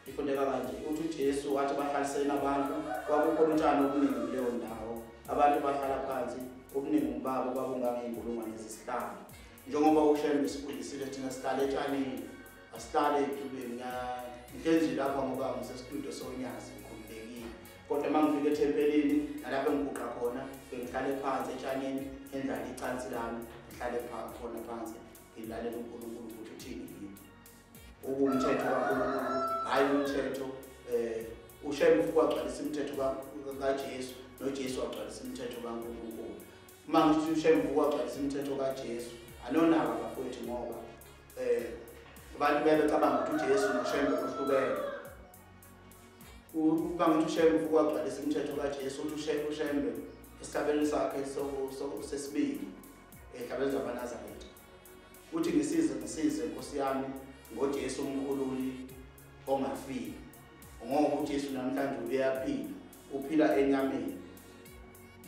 ifundeka kanje, uthi uJesu wathi bahlaliseni abantu, kwakukhona utshani obuningi kuleyo ndawo, abantu bahlala phansi, obuningi babo babungangey'nkulungwane ezisihlanu. Njengoba uShembe sifundisile thina sihlale etshanini, asihlale ey'tulweni. Ngihlezi lapha ngoba ngisestudio soNyazi, ngikhululekile, kodwa uma ngifika ethempelini nalapho engiguqa khona bengihlale phansi etshanini, endlale icansi lami, ngihlale khona phansi ngilalela uNkulunkulu ukuthi uthini kimi. Uwumthetho kaNkulunkulu, hhayi umthetho. uShembe ufike wagcwalisa imithetho kaJesu, noJesu wagcwalisa imithetho kaNkulunkulu. Uma ngithi uShembe ufike wagcwalisa imithetho kaJesu, anonaka bafowethu, ngoba abantu bebecabanga ukuthi uJesu noShembe kuhlukene. Uma ngithi uShembe ufike wagcwalisa imithetho kaJesu, uthi uShembe esihlabelweni sakhe sesibili ehlabelweni zamaNazaretha, uthi ngisize ngisize Nkosi yami ngoJesu umkhululi ongafiki, ngoba uJesu namhlanje uyaphila, uphila enyameni.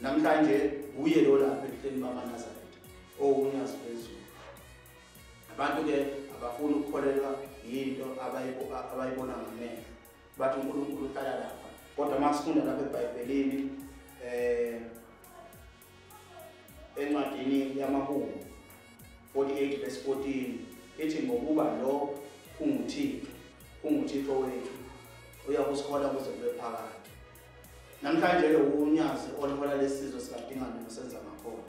Namhlanje uye lo lapha ebuhleni bamaNazaretha owunyazi phezulu. Abantu-ke abafuni ukukholelwa yinto abayibona ngamehlo, bathi uNkulunkulu uhlala lapha. Kodwa uma sifunda lapha eBhayibhelini, encwadini yamaHubo 48 verse 14, ithi ngokuba lo unguThixo, unguThixo wethu, uyakusihola kuze kube phakade. Namhlanje-ke uNyazi oluhola lesizwe sikaDingane noSenzangakhona.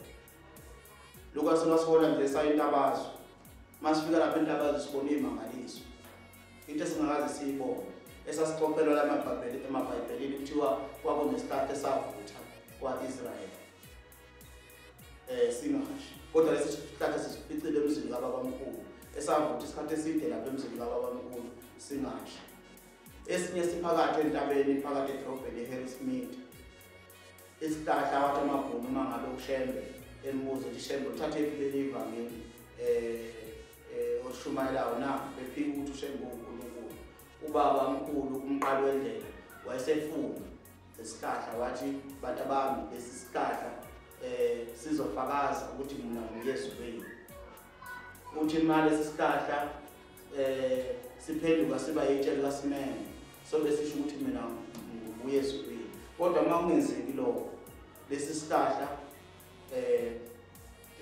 Luka selwasihola nje saya eNtabazwe. Masifika lapha eNtabazwe sibona iy'mangaliso, into esingakaze siyibone, esasixoxelwa la emaBhayibhelini, kuthiwa kwakunesihlahla esavutha kwa-Israyeli singashi, kodwa lesi sihlahla sisificile emzini kababamkhulu, esavutha isikhathi eside lapha emzini kababamkhulu singashi. Esinye siphakathi entabeni, phakathi edrobheni eHarrismith, isihlahla wathi amabhunu uma ngabe uShembe embuza ukuthi Shembe uthathe phi leli ivangeli olishumayelayo na, bephika ukuthi uShembe uNkulunkulu. Ubaba mkhulu umqali wendlela wayesefunga lesihlahla, wathi bantu bami lesi sihlahla sizofakaza ukuthi mina ngiyeZulwini. Uthi imali lesi sihlahla siphenduka siba yitshe likasimeme, sobe sisho ukuthi mina ngibuye ezulwini. Kodwa uma kungenzeki lokho, lesi sihlahla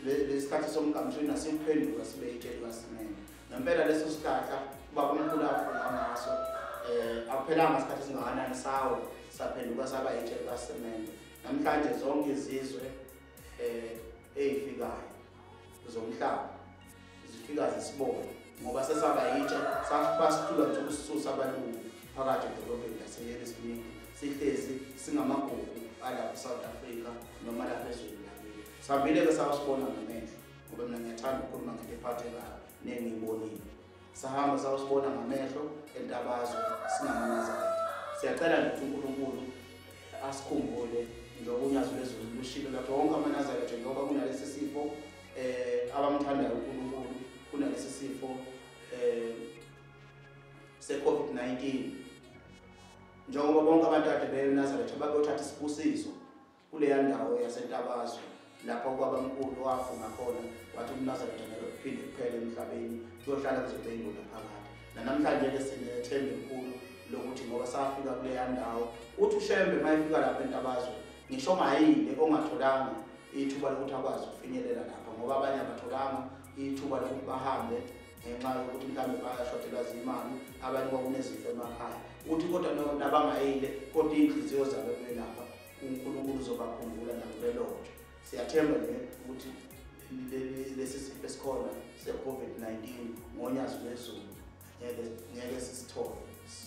lesikhathi somgamshini asiphenduka sibe yitshe likasimeme. Ngempela leso sihlahla ubaba omkhulu afunga ngaso, akuphelanga isikhathi esingakanani sawo saphenduka saba yitshe likasimeme. Namhlanje zonke izizwe ey'fikayo zomhlaba zifika zisibone, ngoba sesaba yitshe, basithula nje ukusisusa abalungu phakathi edolobheni laseHarrismith, sihlezi singamagugu alapha e-South Africa noma lapha ezweni lakithi. Sihambile-ke sayosibona ngamehlo, ngoba mina ngiyathanda ukukhuluma ngento ephathekayo nengiyibonile. Sahamba sayosibona ngamehlo eNtabazwe singamaNazaretha. Siyacela nje ukuthi uNkulunkulu asikhumbule, njengoba uNyazi lwezulu lushilo lapho wonke amaNazaretha, njengoba kunalesi sifo abamthandayo uNkulunkulu, kunalesi sifo se-COVID-19, njengoba bonke abantu kade beNazaretha babeyothatha isibusiso kuleya ndawo yaseNtabazwe lapho kwabamkhulu wafunga khona wathi umNazaretha ngeke kuphinde kuphele emhlabeni, kuyohlala kuze kube yingona phakade. Nanamhlanje-ke sinethemba elikhulu lokuthi ngoba safika kuleya ndawo, uthi uShembe uma efika lapha eNtabazwe, ngisho ongayile ongatholanga ithuba lokuthi akwazi ukufinyelela lapha, ngoba abanye abatholanga ithuba lokuthi bahambe ngenxa yokuthi mhlawumbe bayashodelwa zimali, abanye kwakunezifo emakhaya. Uthi kodwa nabangayile, kodwa iy'nhliziyo zabo belapha, uNkulunkulu uzobakhumbula nabo belotshwa. Siyathemba nje ukuthi lesi sifo esikhona se-COVID-19 ngoNyazi lwezulu ngeke sisithole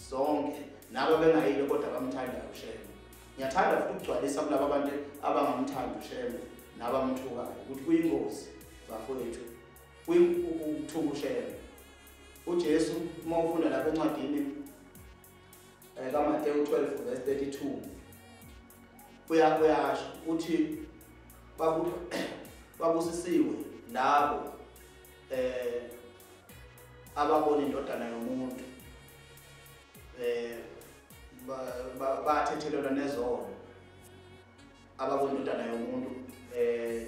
sonke, nabo bengayile kodwa bamthandayo uShembe. Ngiyathanda futhi ukugcwalisa kulabo abantu abangamthandi uShembe nabamthukayo ukuthi kuyingozi bafowethu ukuthuka uShembe. uJesu uma ufunda lapha encwadini kaMateyu 12 verse 32 uyasho uthi babusisiwe labo ababona indodana yomuntu, bathethelelwa nezono. Ababona indodana yomuntu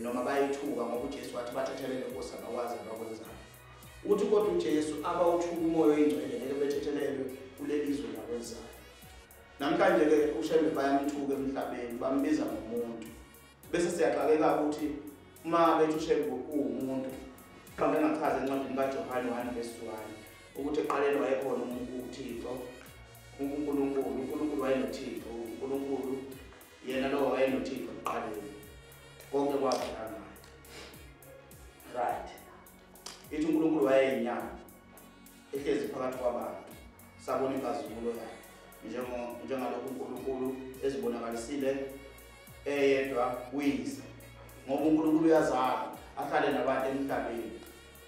noma bayithuka ngoba uJesu wathi bathethelele Nkosi abakwazi abakwenzayo. Uthi kodwa uJesu abawuthuka umoya oyingcwele ngeke bethethelelwe kuleli zwe lakwenzayo. Namhlanje ke uShembe bayamthuka emhlabeni, bambiza ngomuntu. Bese siyaxakeka ukuthi uma bethi uShembe uwumuntu, mhlawumbe engachaza encwadini kaJohane 1 verse 1 ukuthi eqaleni wayekhona uThixo, uNkulunkulu, uNkulunkulu wayenoThixo, uNkulunkulu yena lowo wayenoThixo ekuqaleni. Konke kwavela ngaye. Right. Ithi uNkulunkulu wayeyinyama ehlezi phakathi kwabantu, sabona inkazimulo yakhe njengalokhu uNkulunkulu ezibonakalisile eyedwa kuyise. Ngoba uNkulunkulu uyazala ahlale nabantu emhlabeni.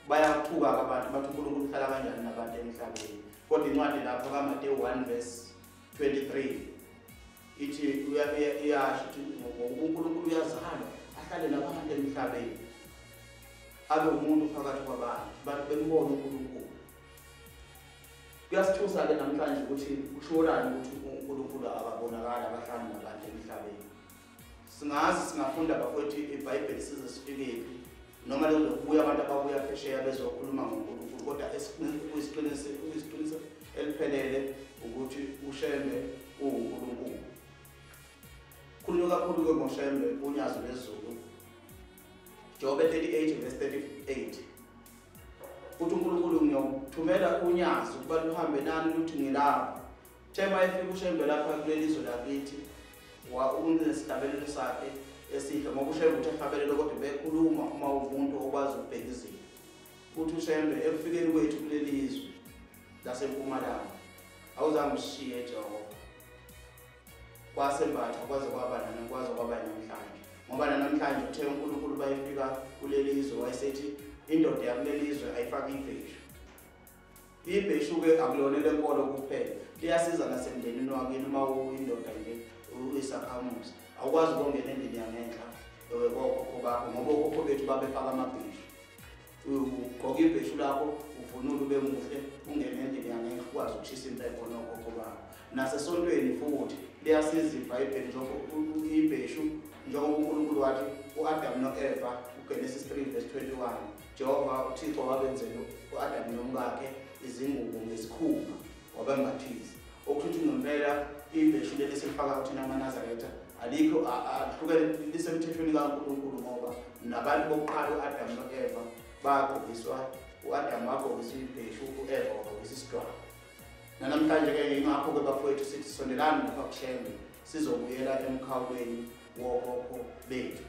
Bayathuka abantu bathi uNkulunkulu uhlala kanjani nabantu emhlabeni. Kodwa incwadi lapho kaMateyu 1 verse 23 ithi iyasho ukuthi ngoba uNkulunkulu uyazalwa ahlale nabantu emhlabeni, abe umuntu phakathi kwabantu, abantu bembone uNkulunkulu. Kuyasithusa-ke namhlanje ukuthi kusholani ukuthi uNkulunkulu akabonakali abahlali nabantu emhlabeni. Singazi singafunda bafowethu iBhayibheli size sifikephi, noma lokubuya abantu ababuya phesheya bezokhuluma ngoNkulunkulu, kodwa isiqiniso eliphelele ukuthi uShembe uwuNkulunkulu. Khulunywa kakhulu-ke ngoShembe unyazi lwezulu. Jobe 38 verse 38 uthi uNkulunkulu ngiyokuthumela unyazi ukuba luhambe nani luthi ngilapho. Thema efika uShembe lapha kuleli zwe lakithi unesihlabelelo sakhe esihle, ngoba uShembe uthi ehlabelelo kodwa bekhuluma uma umuntu okwazi ukubheka izinto. Uthi uShembe ekufikeni kwethu kuleli zwe laseMpumalanga awuzange usishiye Jehova, kwasembatha kwaze kwaba kwaze kwaba namhlanje. Ngoba namhlanje uthe uNkulunkulu bayefika kuleli zwe wayesethi indoda yakuleli zwe ayifaki ibheshu. Ibheshu-ke akulona lenkolo kuphela, liyasiza nasemndenini wakini uma uyindoda nje uyisakhamuzi. Awukwazi ukungena endlini yangenhla kokhokho bakho ngoba okhokho bethu babefaka amabheshu. Ugqoka ibheshu lakho uvunule ube muhle ungene endlini yangenhla ukwazi ukushisa impepho nokhokho bakho. Nasesontweni futhi liyasiza iBhayibheli njengoba ibheshu, njengoba uNkulunkulu wathi u-Adam no-Eva uGenesis 3 verse 21, Jehova uThixo wabenzela u-Adam nomkakhe izingubo ngezikhumba wabembathisa. Okusho ukuthi ngempela ibheshu leli silifaka thina amaNazaretha alikho, alihlukene, lisemthethweni kaNkulunkulu ngoba nabantu bokuqala u-Adam no-Eva bagqokiswa, u-Adam wagqokiswa ibheshu, u-Eva wagqokiswa isidwaba. Namhlanje-ke yingakho-ke bafowethu sithi sondelani lapha kuShembe sizobuyela emkhawulweni wokhokho bethu.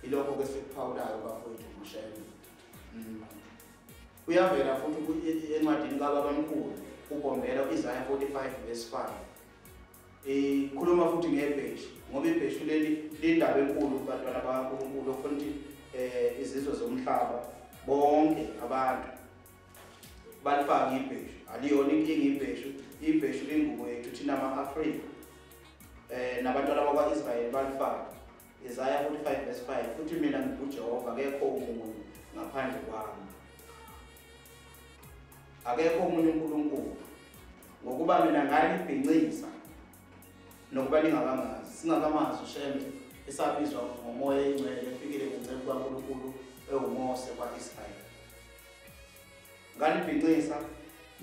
Ilokho-ke sikuphawulayo bafowethu ngoShembe. Uyavela futhi encwadini kaBabamkhulu uBombela u-Isaya 45 verse 5. Ikhuluma futhi ngebheshu, ngoba ibheshu leli lindaba enkulu kubantwana bakaNkulunkulu, okufanele ukuthi izizwe zomhlaba bonke abantu balifake ibheshu. Aliyona inkinga ibheshu, ibheshu lingubo yethu thina ama-Afrika nabantwana bakwa-Israyeli balifake. Isaya 45 verse 5 futhi mina nginguJehova, akekho omunye ngaphandle kwami, akekho omunye uNkulunkulu, ngokuba mina ngalibhincisa nokuba ningakamazi. Singakamazi uShembe esabizwa ngomoya oyingcwele efikile ngenceku kaNkulunkulu ewuMose kwa-Israyeli. Ngalibhincisa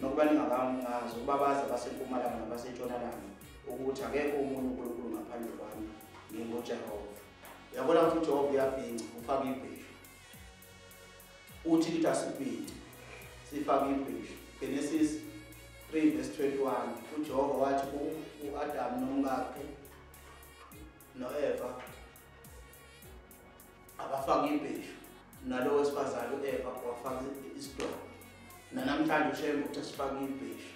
nokuba ningakamazi, ukuba bazi abasempumalanga nabasentshonalanga ukuthi akekho omunye uNkulunkulu ngaphandle kwami, nginguJehova. Uyabona ukuthi uJehova uyabhinca, ufaka ibheshu. Uthi lithi asibhince, sifake ibheshu. Genesis 3 verse 21 uJehova wathi ku-Adam nomkakhe no-Eva abafake ibheshu, nalowo wesifazane u-Eva wafaka isidwaba. Nanamhlanje uShembe uthi asifake ibheshu,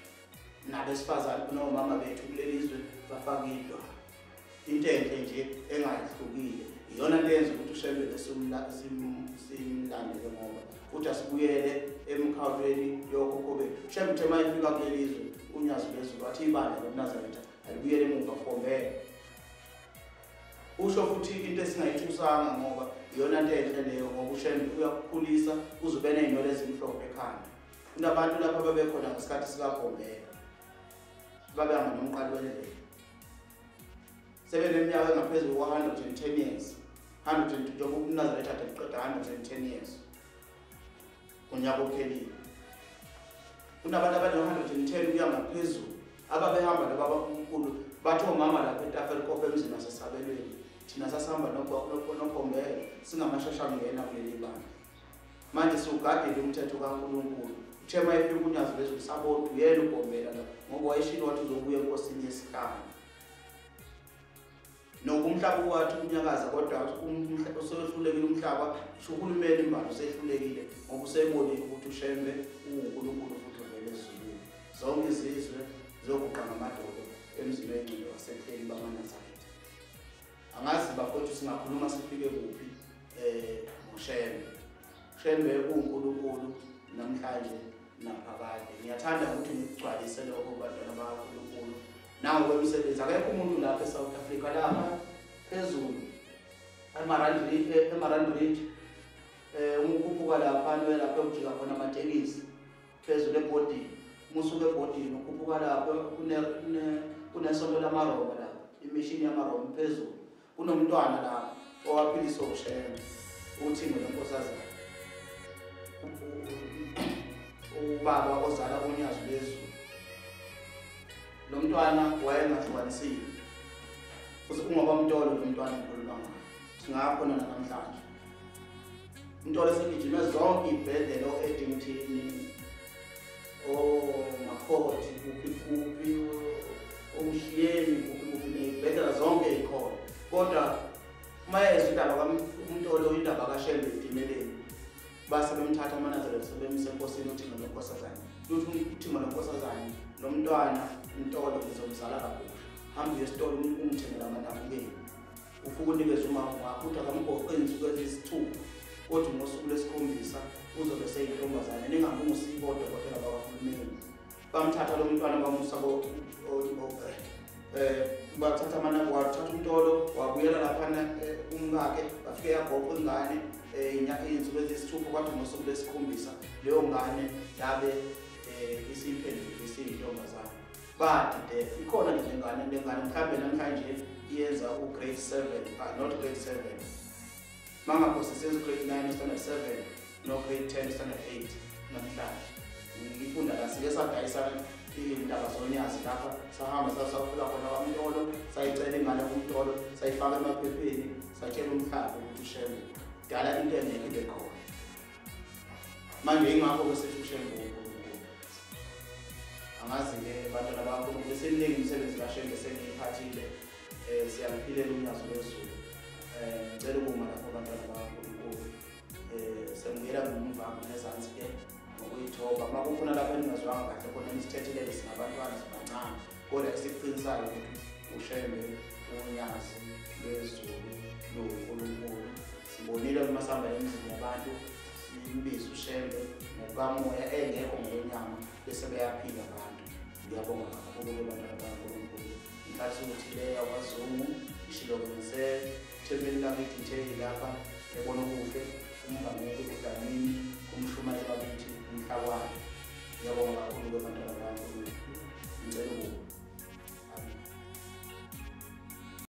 nabesifazane nomama bethu kuleli zwe bafake idwaba. Into enhle nje engahlukile iyona nto eyenza ukuthi uShembe simlandele, ngoba uthi asibuyele emkhawulweni yokhokho bethu. uShembe uthe uma efika kuleli zwe unyazi lwezulu wathi ibandla lobuNazaretha Alibuyele emuva Bhombela. Usho futhi into esingayithusanga ngoba iyona nto enhle leyo, ngoba uShembe uyakukhulisa uzobe ney'nwele ezimhlophe ekhanda. Kunabantu lapha ababekhona ngesikhathi sikaBhombela babehamba nomqali wendlela, sebeneminyaka engaphezulu kwa-110 years, 100 njengoba uMnazaretha kade liqeda 110 years unyaka ophelile. Kunabantu abane-110 kuya ngaphezulu ababehamba nobaba omkhulu, bathi omama lapha eTafelkop emzini wasesabelweni, thina sasihamba noBhombela singamashashangena kuleli bandla. Manje siwugadile umthetho kaNkulunkulu. Uthe uma efika uNyazi lwezulu sabona uyena uBhombela la, ngoba wayeshilo wathi uzobuya enkosini yesihlanu. Nokho umhlaba wathi unyakaza, kodwa usehlulekile umhlaba, uhulumeni imbali usehlulekile ngoba usebonile ukuthi uShembe uwuNkulunkulu futhi uvela ezulwini. Zonke izizwe ziyoguqa ngamadolo emzini oyingcwele wasehleni bamaNazaretha. Angazi bafowethu singakhuluma sifike kuphi ngoShembe. Shembe uwuNkulunkulu namhlanje naphakade. Ngiyathanda ukuthi ngikugcwalise lokho bantwana bakaNkulunkulu. Nangokwemisebenzi akekho umuntu lapha eSouth Africa lapha phezulu eMarand Ridge, uma ukhuphuka lapha lapho ekujika khona amatekisi phezulu ebhodini, uma usuka ebhodini ukhuphuka lapho kunesonto lamaRoma lapha, imishini yamaRoma phezulu, kunomntwana lapha owaphiliswa uShembe uThingo leNkosazana, ubaba ozala uNyazi lwezulu. Lo mntwana wayengahlukanisiwe, ungokwamntolo lo mntwana ngikhuluma ngayo, singakhona namhlanje. Umntolo segijime zonke iy'bhedlela o-Addington, oMakhoti, kuphi kuphi, oMshiyeni, kuphi kuphi, ney'bhedlela zonke y'khona. Kodwa uma yezwa indaba umntolo, indaba kaShembe etimeleni, base bemthatha amaNazaretha sebemisa enkosini uThingo leNkosazane. Luthi uThingo leNkosazane lo mntwana uMtolo ngizomzala kabusha, hamba uye esitolo ungithengele amanabukeni, ufike unikeze umama wakho, uthi akamgoqe iy'nsuku eziyisithupha, kodwa ngosuku lwesikhombisa uzobe seyintombazane, ningamusi bodokotela bakahulumeni. Bamthatha lo mntwana bamusa bathatha amanabo, wathatha uMtolo wabuyela laphana umkakhe, bafike yagoqa ingane iy'nsuku eziyisithupha, kwathi ngosuku lwesikhombisa leyo ngane yabe isiphenduke isiyintombazane. Badideka ikhona nje lengane, lengane mhlawumbe namhlanje iyenza u-grade 7, not grade 7, mangakho sisenza u-grade 9 standard 7 no grade 10 standard 8 namhlanje. Ngifunda la sike sadayisa iy'ndaba zoNyazi lapha, sahamba safika khona kwaMtolo, sayicela ingane kuMtolo, sayifaka emaphepheni, satshela umhlaba ukuthi uShembe dala into engeke ibe khona. Manje yingakho-ke sithi uShembe uNkulunkulu. Angazi-ke bantwana bakaNkulunkulu, seminingi imisebenzi kaShembe sengiyiphathile, siyaluphilela uNyazi lwezulu. Ngicela ukuma lapho bantwana bakaNkulunkulu, sengibuyela ngomva ngezansi-ke ngokuyithoba. Uma kukhona lapho eningazwanga kahle khona nisithethelele, singabantwana sibancane, kodwa esikuqinisayo ukuthi uShembe uNyazi lwezulu luwuNkulunkulu. Sibonile uma sihamba emizini yabantu simbize uShembe ngokukamoya engekho ngokwenyama, bese beyaphila abantu. Ngiyabonga kakhulu bantwana bakaNkulunkulu. Ngihlathi ukuthi le yakwaZungu ishilo ngisethempelini lakithi nje lapha ebona okuhle, umvangeli uDlamini, umshumayeli wakithi uMhlakwane. Ngiyabonga kakhulu bantwana.